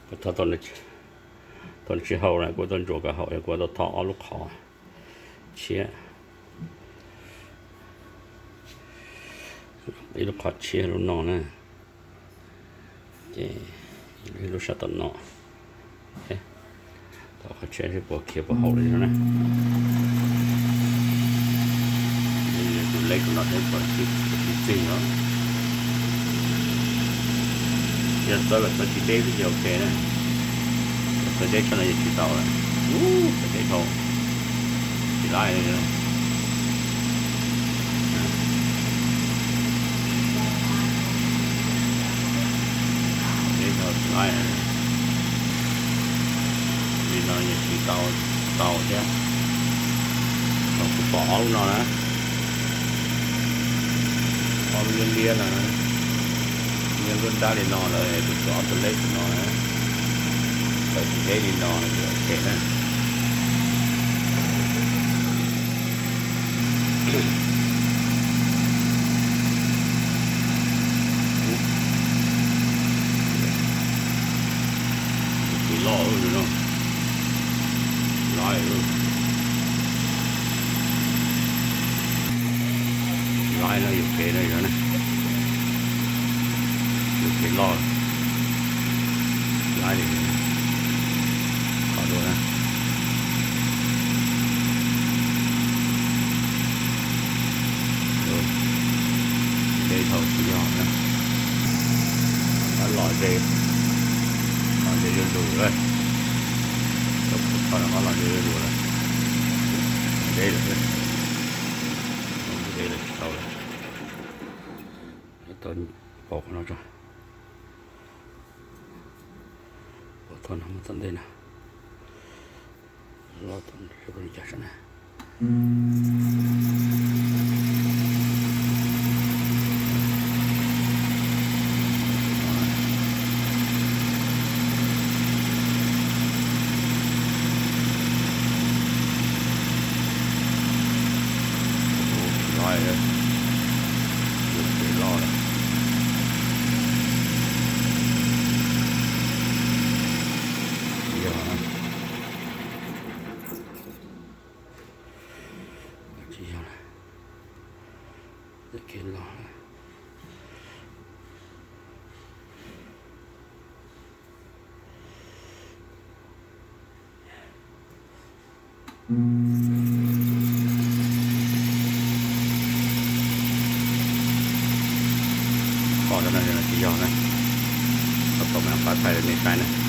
Kuv tho tau nws tsis haum na, kuv tau ntsuas kom haum, kuv tau tho ob lub qhov tshiab, ib lub qhov tshiab lub no na, ces ib lub sab tom no. Tau qhov tshiab seb puas khiav puas haum li no na. Tus leb tus no thiab puas tsis txig os. Yog txawb kom txawb tsis deb xwb ces ok na. Txawb deb tshaj no ces tsis tau lawm. Txawb deb dhau, tsis laib li. Deb dhau tsis laib. Li no ces tsis tau, tsis tau thiab. Thaum kuv pom ob lub no na, ob lub liab liab no, liab lub nrab li no lawm, kuv tsuas ob tug leb tus no na, txawm tsis deb li no ces ok na. Tus loj no, laib, laib no yus kev no yog na, yus kev loj, laib li, qhov dua na. Deb dhau tsis yog na. Ob los ze, los ze zuj zus lawm. Tau kuv tho no ob los ze zuj zus lawm. Deb lawm, deb lawm tsis tau lawm. Tau pom qhov no tso. Pom tho no mus tom ntej na. Los tom ntej seb puas li cas saib na. Tus kev loj lawm. Tsis yog, tsis yog, kev loj lawm. Qhov no tsis yog na, tau tau mam pab thaij rau nej saib na.